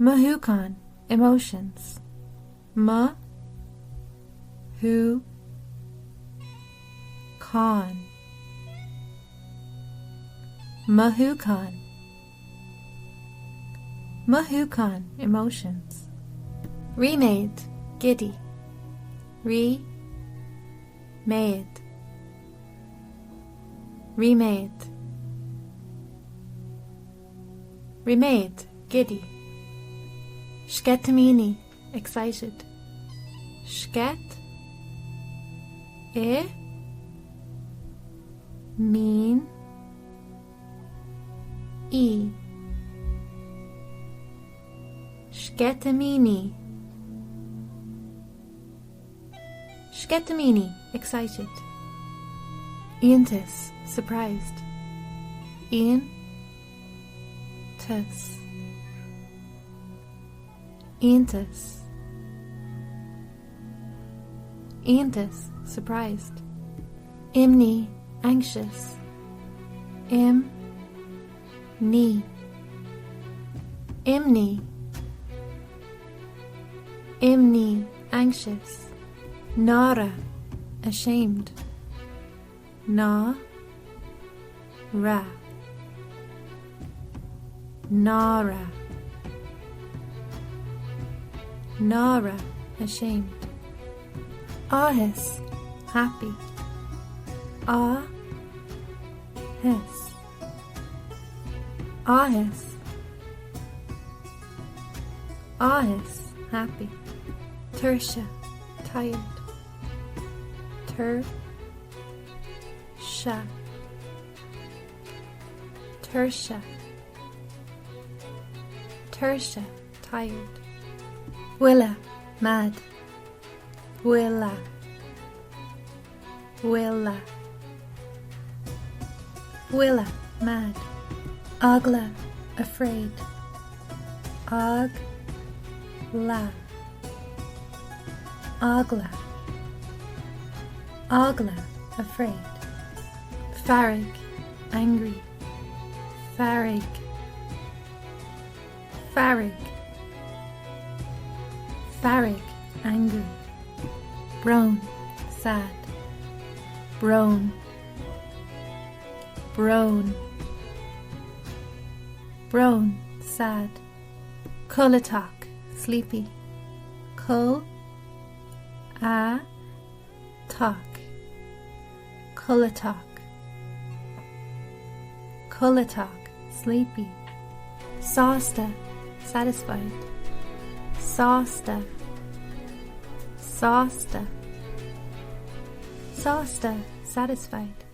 Mothúchán, emotions. Mo, thú, chán. Mothúchán. Mothúchán, emotions. Ríméad, giddy. Rí, méad. Ríméad. Ríméad, giddy. Sceitimíní, excited. Sceit, i, mín, í. Sceitimíní. Sceitimíní, excited. Iontas, surprised. Ion, tas. Iontas. Iontas, surprised. Imní, anxious. Im, ní. Imní. Imní, anxious. Náire, ashamed. Ná, re. Náire. Náire, ashamed. Áthas, happy. Á, thas. Áthas. Áthas, happy. Tuirse, tired. Tur, se. Tuirse. Tuirse, tired. Buile, mad. Buile. Buile. Buile, mad. Eagla, afraid. Eag, la. Eagla. Eagla, afraid. Fearg, angry. Fearg. Fearg. Fearg, angry. Brón, sad. Brón. Brón. Brón, sad. Codlatach, sleepy. Col, a, tach. Codlatach. Codlatach, sleepy. Sásta, satisfied. Sásta. Sásta. Sásta, satisfied.